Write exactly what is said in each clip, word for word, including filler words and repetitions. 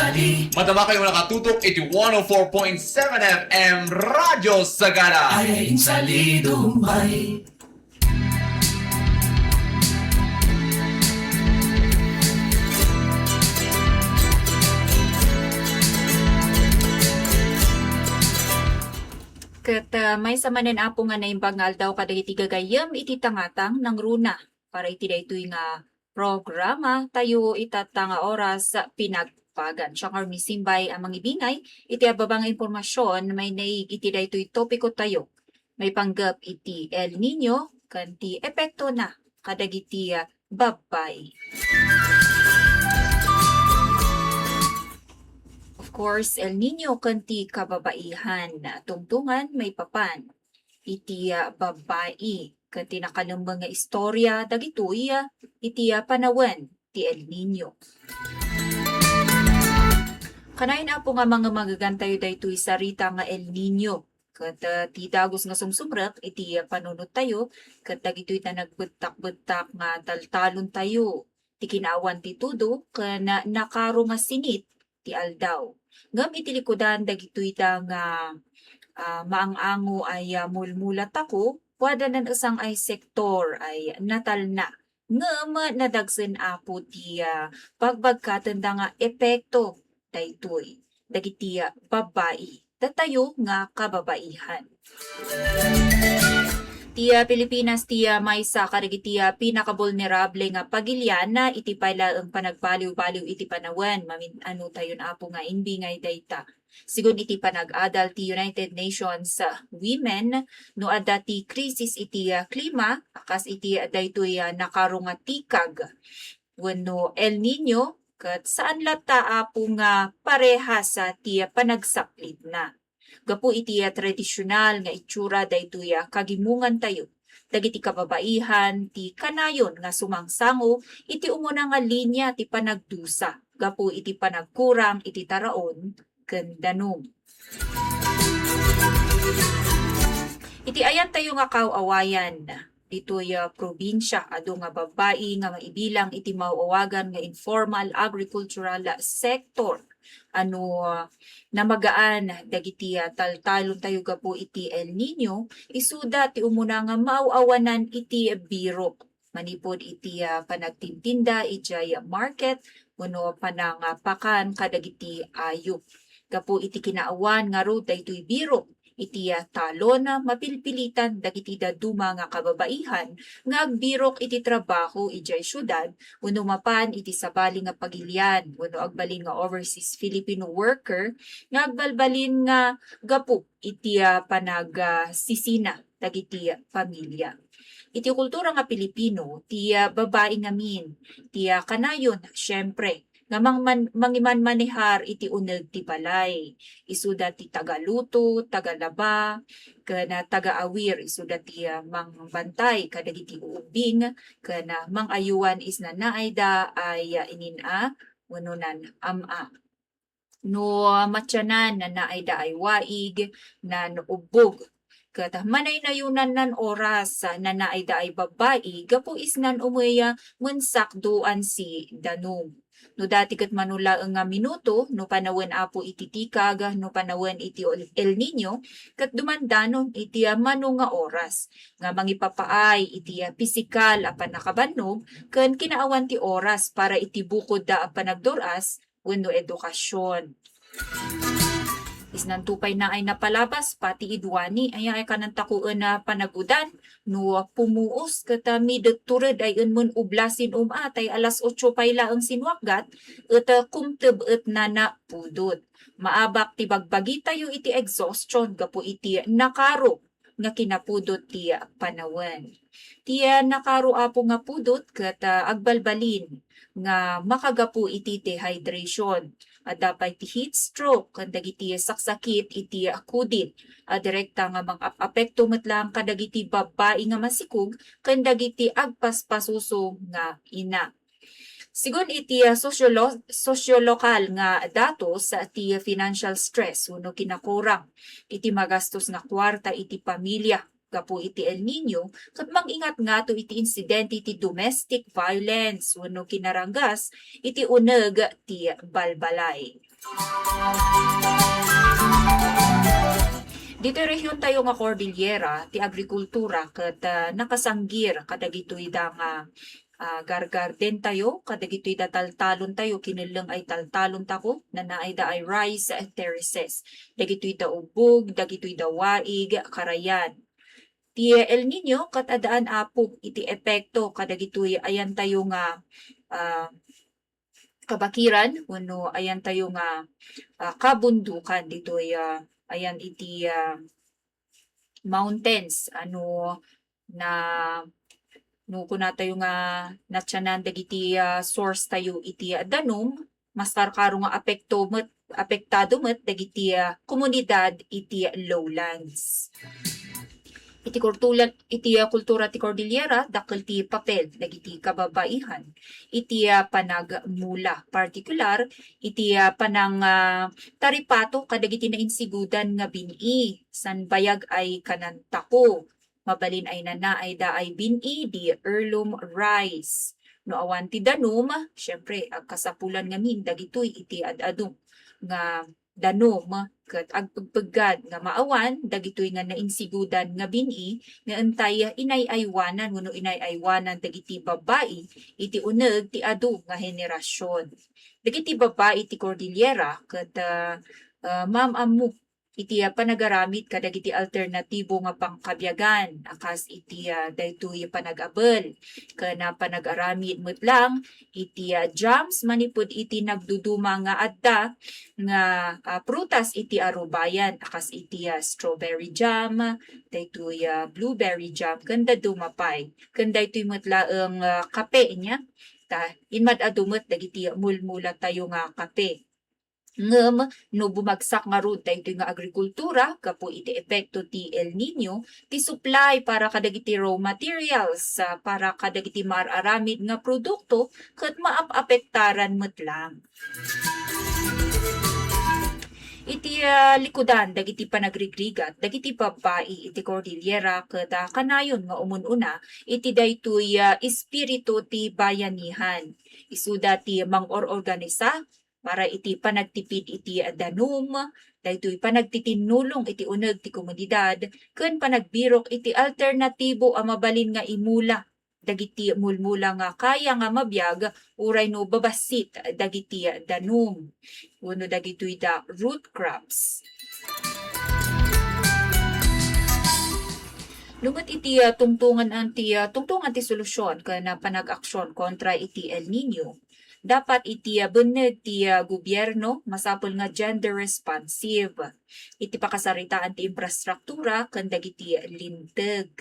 Madama kayo nakatutok iti one oh four point seven F M Radyo Sagara. Ay, insalido, may. Ket, ah, maysa manen, Apo, nga naimbag nga aldaw kadagiti gagayyem iti tangatang nangruna para iti daytoy nga programa tayo itatta nga oras, pinagpagan. Siak ngarud ni Simbay a mangibingay iti ababa nga impormasion, may naig iti daytoy topiko tayo. Maipanggep iti El Niño ken ti epektona kadagiti, ah, babbai. Of course, El Niño ken ti kababaihan. Tungtungan maipapan iti, ah, babbai ken ti nakalemmeng nga istorya dagitoy, ah, iti, ah, panawen ti El Niño. Kanayon, Apo, nga mangemagegan tayo daytoy sarita nga El Niño. Ket, ah, ti dagus nga sumsumrek iti, ah, panunottayo, ket dagitoy ta nagbettak-bettak nga taltalontayo ti kinaawan ti tudo ken, ah, nakaro nga sinit ti aldaw. Ngem iti likudan dagitoy ta nga, ah, maang-ango ay, ah, mulmulatako, wadanan usang ay sektor ay natalna. Ngem nadagsen, Apo, ti, ah, pagbagkatenda nga epekto daytoy dagiti, ah, babbai, datayo nga kababaihan. Ti, ah, Pilipinas ti, ah, maysa kadagiti, ah, pinakabulnerable nga pagilian iti pay laeng panagbaliw-baliw iti panawen. Mamin-ano tayon, Apo, nga imbingay dayta. Sigun iti panag-adal ti United Nations, ah, Women, no adda ti krisis iti, ah, klima, a kas iti, ah, daytoy, ah, nakaro nga tikag wenno El Niño, ket saan latta, Apo, nga parehas, ah, ti panagsaplitna. Gapu iti, ah, tradisional nga itsura daytoy, ah, kagimongantayo, dagiti kababaihan ti kanayon nga sumangsango iti umuna nga linia ti panagdusa gapu iti panagkurang iti taraon ken danum. Iti ayantayo nga kaaw-awayan, ditoy, ah, probinsia, adu nga babbai nga maibilang iti maaw-awagan nga informal agricultural sector. Ano, ah, namagaan dagiti, ah, taltalontayo gapu iti El Niño, isuda ti umuna nga maaw-awanan iti birok manipud iti, ah, panagtintinda idiay market wenno panangapakan kadagiti ayup. Gapu iti kinaawan ngarud daytoy birok iti, ah, talon, mapilpilitan dagiti dadduma nga kababaihan nga agbirok iti trabaho idiay siudad wenno mapan iti sabali nga pagilian wenno agbalin nga overseas Filipino worker nga agbalbalin nga gapu iti, ah, panag, ah, sisina dagiti pamilia. Iti kultura nga Pilipino, ti, ah, babai ngamin, ti, ah, kanayon, siempre, nga mangman-, mangimanmanehar iti uneg ti balay. Isuda ti tagaluto, tagalaba, ken, ah, tagaawir. Isuda ti, ah, mangbantay kadagiti ubbing, ken, ah, mangayuan isna naayda ay, ah, inin-a, wenno nan-am-a. No matianan, nanaayda ay waig, nan ubbog. Ket manaynayonan nan oras, nanaayda ay babbai, gapu isnan umey, mensakdoan si danum. No dati ket mano laeng nga minuto, no panawen Apo iti tikag, no panawen iti ol-, El Niño, ket dumandanon iti mano nga oras nga mangipapaay iti pisikal a pannakabannog ken kinaawan ti oras para iti bukodda a panagdur-as, wenno edukasion. Isnanto pay naay napalabas, pati iduani, aya ay kanantakoen a panagudan, no pumuos ket, ah, midettured ay en men ublasin um-a, tay alas otso pay laeng sinuakgat, et, ah, kumteb-etna na pudot. Maabak ti bagbagitayo iti exhaustion gapu iti nakaro nga kinapudot ti panawen. Ti nakaro Apo nga pudot ket, ah, agbalbalin nga makagapu iti dehydration. Adda pay ti heat stroke ken dagiti saksakit iti kudit a direkta nga mang-ap-apekto met laeng kadagiti babbai nga masikog ken dagiti agpaspasuso nga ina. Sigun iti, ah, sosiolo-, sosiolokal nga datos, ah, ti financial stress wenno kinakurang iti magastos nga kuarta iti pamilya gapu iti El Niño, ket mang-ingat ngato iti insidente iti domestic violence wenno kinaranggas iti uneg ti balbalay. Ditoy rehiyon tayo nga Cordillera, ti agrikultura ket, ah, nakasanggir kadagitoy da nga, ah, gargarden tayo, kadagitoy da taltalon tayo, kinelleng ay taltalon tako, nanaay da ay rice terraces. Dagitoy da ubbog, dagitoy da waig, karayan. Ti El Niño ket addaan, Apo, iti epekto kadagitoy ayan tayo nga, ah, kabakiran wenno ayan tayo nga, ah, kabundukan ditoy, ah, ayan iti, ah, mountains ano na no kuna tayo nga natianan dagiti, ah, source tayo iti, ah, danum, maskarkaro nga apekto met, apektado met dagiti, ah, komunidad iti lowlands. Iti kultura, iti, ah, kultura ti Cordillera, dakkel ti papel dagiti kababaihan iti, ah, panagmula, partikular iti, ah, panang, ah, taripato kadagiti nainsigudan nga bin-i, san bayag ay kanantako. Mabalin ay nanaay da ay bin-i di heirloom rice. No awan ti danum, siyempre, agkasapulan ngamin dagitoy iti ad-adum nga danum ket agpegpeggad nga maawan dagitoy nga nainsigudan nga bin-i nga intay inay-aywanan wenno inay-aywanan dagiti babbai iti uneg ti adu nga henerasyon. Dagiti babbai ti Cordillera ket, ah, ah, maam-ammo iti, ah, panagaramid kadagiti alternatibo nga pangkabiagan a kas iti, ah, daytoy panag-abel ken, ah, panagaramid met lang iti, ah, jams manipud iti nagduduma nga adda nga, ah, prutas iti arubayan a kas iti, ah, strawberry jam, daytoy, ah, blueberry jam ken dadduma pay. Ken daytoy met laeng, ah, kape nia. Ta inmad-adu met dagiti mulmula tayo nga kape. Ngem no bumagsak ngarud daytoy nga agrikultura gapu iti epekto ti El Niño, ti supply para kadagiti raw materials, ah, para kadagiti maar-aramid nga produkto ket maap-apektaran met lang. Iti, ah, likudan dagiti panagrigrigat dagiti babbai iti Cordillera ket, ah, kanayon nga umun-una iti daytoy, ah, espiritu ti bayanihan. Isuda ti mangor-organisa para iti panagtipid iti danum, daytoy panagtitinnulong iti uneg ti komunidad, ken panagbirok iti alternatibo a mabalin nga imula dagiti mulmula nga kaya nga mabiag uray no babassit dagiti danum wenno dagitoy da root crops. No met iti, ah, tungtungan ti, ah, tungtungan ti solusyon ken, ah, panag-aksyon kontra iti El Niño, dapat iti, ah, benneg ti, ah, gobierno masapul nga gender responsive iti pakasaritaan ti infrastruktura ken dagiti linteg.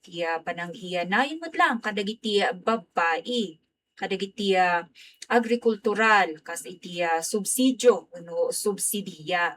Ti, ah, panangiyanay met lang kadagiti babbai kadagiti, ah, agrikultural kas iti, ah, subsidio wenno subsidiya.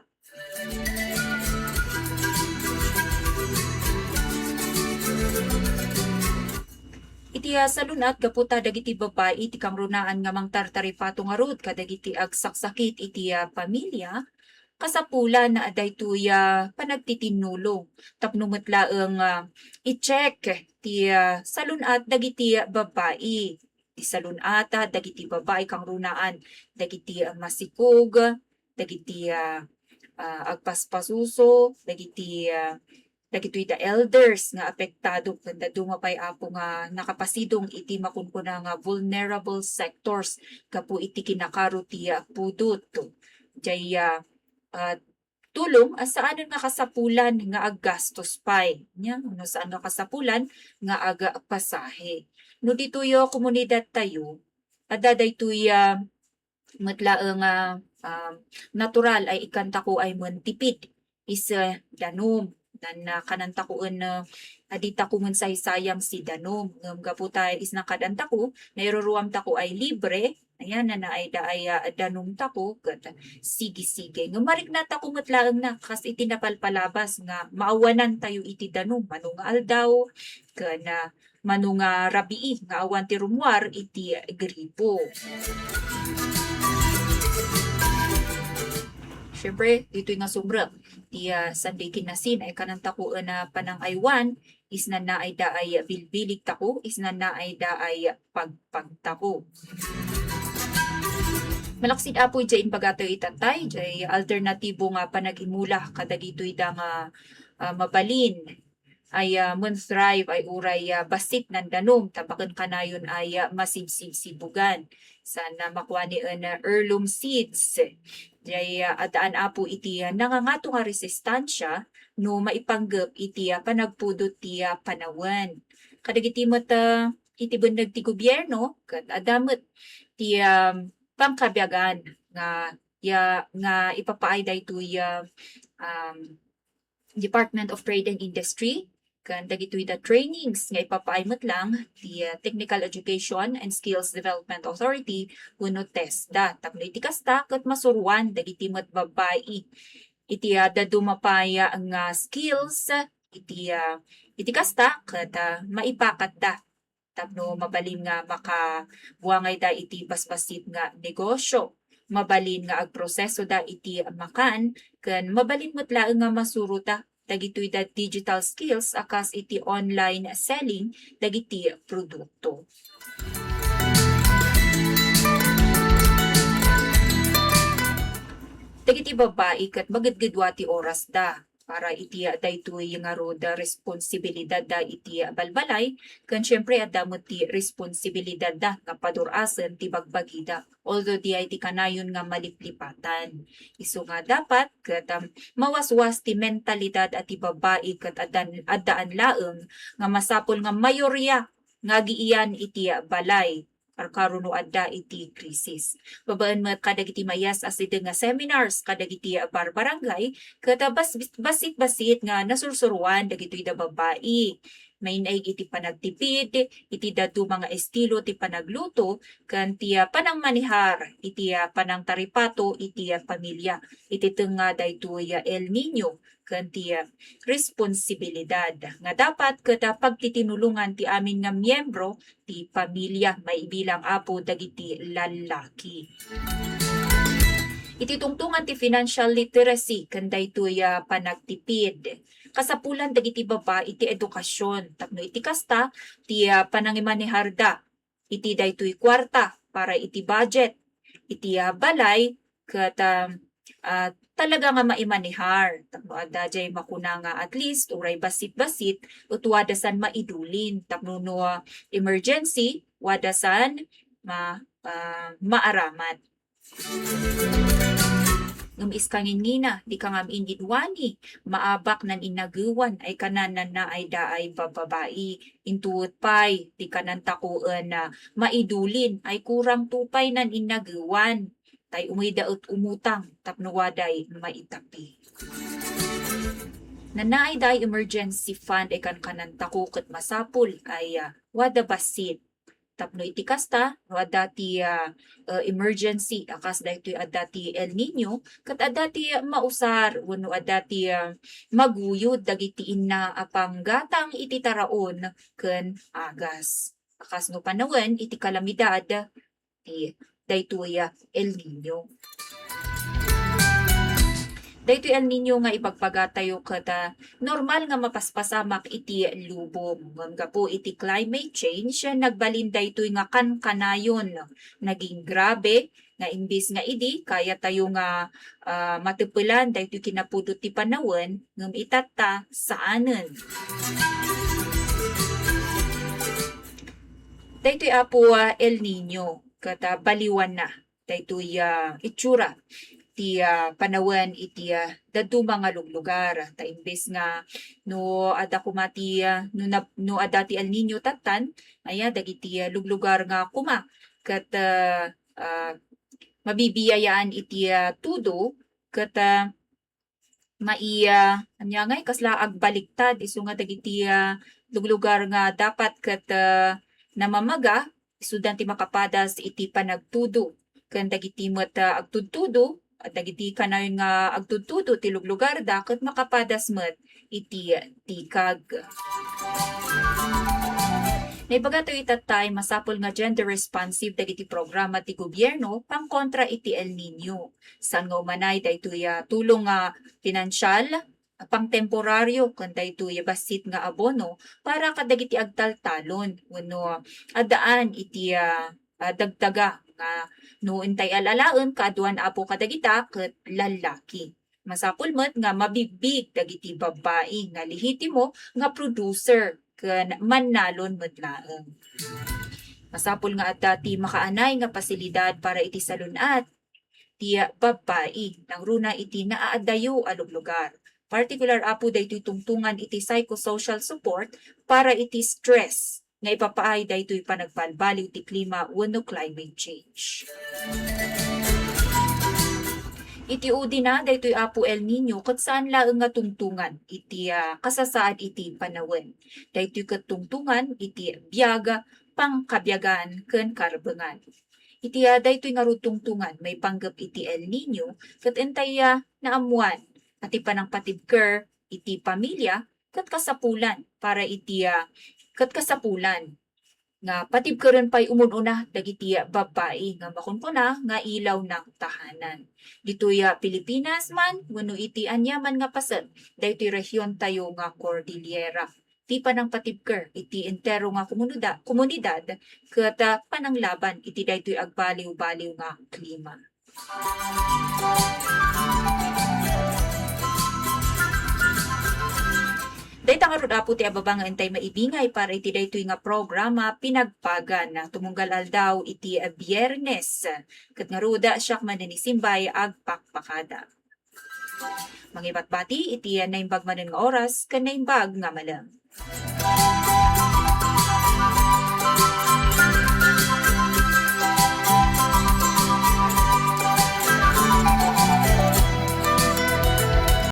Iti, ah, salun-at gapu ta dagiti babbai ti kangrunaan nga mangtartaripato ngarud kadagiti agsaksakit iti, ah, pamilia, kasapulan a daytoy, ah, panagtitinnulong tapno met laeng, ah, i-check ti, ah, salun-at dagiti babbai. Ti salun-ata dagiti babbai kangrunaan dagiti, ah, masikog, dagiti, ah, ah, agpaspasuso, dagiti, ah, dagitoy da elders nga apektado ken dadduma pay, Apo, nga nakapasidong iti makunkuna nga vulnerable sectors gapu iti kinakaro ti, ah, pudot. Jay, ah, ah, tulong a saanen nga kasapulan nga aggastos pay, nya, no saan nga kasapulan nga agpasahe. No ditoy komunidad tayo, adda daytoy, ah, met laeng nga, ah, natural ay ikkantako ay mentipid is, ah, danum. Nan, ah, kanantako en, ah, aditako men saysayang si danum. Ngem gapu ta is nakadantako, nairuruamtako ay libre, ayan, nanaayda ay, ah, danumtako, ket sige-sige. Ngem mariknatako met laeng na, kas iti napalpalabas nga maawanan tayo iti danum, mano nga aldaw, ken, ah, mano nga rabii nga awan ti rummuar iti gripo. Siyempre, ditoy nga sumrek ti, ah, Sunday kinasin ay kanantako en, ah, panang-aywan, isnan na ay da ay bilbilig tako, isnan na ay da ay pagpag tako. Malaksid, Apo, idiay imbagatayo itattay, idiay alternatibo nga panagimula kadagitoy da nga, ah, mabalin ay, ah, mun-thrive ay uray, ah, bassit nandanum, ta baken kanayon ay, ah, masibsibsibugan. Saan a makuani en, ah, heirloom seeds. Idiay, ah, addaan, Apo, iti, ah, nangangato nga resistansya no maipanggep iti, ah, panagpudot ti, ah, panawen. Kadagiti met, ah, iti benneg ti gobierno, ket adda met ti, um, pangkabiagan nga, ya, nga ipapaay daytoy, ah, um, Department of Trade and Industry, ken dagitoy da trainings nga ipapaay met lang ti, ah, Technical Education and Skills Development Authority wenno TESDA. Tapno iti kasta, ket masuroan dagiti met babbai iti, ah, dadduma pay, ah, nga skills iti, ah, iti kasta, ket, ah, maipakatda tapno mabalin nga makabuangayda iti basbassit nga negosyo, mabalin nga agprosesoda iti makan, ken mabalin met laeng nga masurota dagitoy da digital skills a kas iti online selling dagiti produkto. Dagiti babbai ket magedgedua ti orasda para iti daytoy ngarud a responsibilidadda iti balbalay, ken siempre, adda met ti responsibilidadda nga padur-asen ti bagbagida. Although diay ti kanayon nga maliplipatan. Isu nga dapat ket, um, mawaswas ti mentalidad a ti babbai ket addan-, addaan laeng nga masapul nga mayoria nga agiian iti balay, karkaro no adda iti krisis. Babaen met kadagiti mayas a sideg nga seminars kadagiti barbarangay, ket, ah, bas-, bassit-bassit nga nasursuroan dagitoy da babbai. Mainaig iti panagtipid, iti dadduma nga estilo ti panagluto, ken ti, ah, panangmanehar iti, ah, panangtaripato iti, ah, pamilya. Iti tengnga daytoy, ah, El Niño, ken ti, ah, responsibilidad nga dapat ket, ah, pagtitinulongan ti amin nga miyembro ti pamilya, maibilang, Apo, dagiti lallaki. Iti tungtongan ti financial literacy ken daytoy a panagtipid, kasapulan dagiti babbai iti edukasion tapno iti kasta ti, ah, panangimaneharda iti daytoy kuarta para iti budget, iti, ah, balay, ket, ah, ah, talaga nga maimanehar tapno adda jay makuna nga at least uray bassit-bassit, et wada san maidulin tapno no, ah, emergency, wada san ma-, ah, maaramat. Ngem iskangingina, di ka ngam-in id wani, maabak nan innagewan ay kanan nannaayda ay babbai. Intuet pay, di kanan takoen a maidulin ay kurang to pay nan innagewan. Tay umeyda et umutang tapno waday maitapi. Nannaayda ay emergency fund ay kankanan tako ket masapul ay, ah, wada bassit. Tapno iti kasta, no adda ti, ah, ah, emergency a kas daytoy adda ti El Niño, ket adda ti mausar wenno adda ti, ah, maguyod dagiti inna a panggatang iti taraon ken agas. A kas no panawen iti kalamidad ti daytoy, ah, El Niño. Daytoy El Niño nga ibagbagatayo ket, ah, normal nga mapaspasamak iti lubong. Ngem gapu iti climate change, nagbalin daytoy nga kankanayon. Naging grabe nga imbes nga idi, kayatayo nga, ah, mateppelan daytoy kinapudot ti panawen, ngem itatta, saanen. Daytoy, Apo, ah, El Niño, ket, ah, baliwanna daytoy, ah, itsura ti, ah, panawen iti, ah, dadduma nga luglugar. Ta imbes nga no adda koma ti, ah, no nap-, no adda ti El Niño tattan, aya, dagiti, ah, luglugar nga koma ket, ah, ah, mabibiayaan iti, ah, tudo ket, ah, mai-, ah, ania ngay, kasla agbaliktad, isu nga dagiti, ah, luglugar nga dapat ket, ah, namamaga, isudan ti makapadas iti panagtudo, ken dagiti met, ah, agtudtudo, dagiti kanayon nga agtudtudo ti luglugarda, ket makapadas met iti tikag. Naibaga tayo itattay, masapul nga gender responsive dagiti programa ti gobierno pangkontra iti El Niño. Saan nga umanay daytoy a tulong nga pinansial, pangtemporario, ken daytoy a bassit nga abono para kadagiti agtaltalon wenno addaan iti, ah, ah, dagdaga nga No intay al-alaen, kaaduan, Apo, kadagita ket lallaki. Masapul met nga mabigbig dagiti babbai nga lehitimo nga producer ken mannalon met laeng. Masapul nga adda ti makaanay nga pasilidad para iti salun-at ti babbai nangruna iti naadayo a luglugar. Partikular, Apo, daytoy tungtungan iti psychosocial support para iti stress nga ipapaay daytoy panagbalbaliw ti klima wenno climate change. Iti udina, daytoy, Apo, El Niño ket saan laeng nga tungtungan iti, ah, kasasaad iti panawen. Daytoy ket tungtungan iti biag, pangkabiagan, ken karbengan. Iti, ah, daytoy ngarud tungtungan maipanggep iti El Niño ket intay, ah, naammuan a ti panangpatibker iti pamilia ket kasapulan para iti, ah, ket kasapulan nga patibkeren pay umun-una dagiti babbai nga makunkuna nga ilaw ng tahanan. Ditoy, ah, Pilipinas man wenno iti aniaman nga paset daytoy rehion tayo nga Cordillera, ti panangpatibker iti entero nga komunida-, komunidad ket, ah, pananglaban iti daytoy agbaliw-baliw nga klima. Dayta ngarud, Apo, ti ababa nga intay maibingay para iti daytoy nga programa, Pinagpagan. Tumunggal aldaw iti Biyernes. Ket ngarud, siak manen ni Simbay agpakpakada. Mangibatbati iti naimbag manen nga oras ken naimbag nga malem.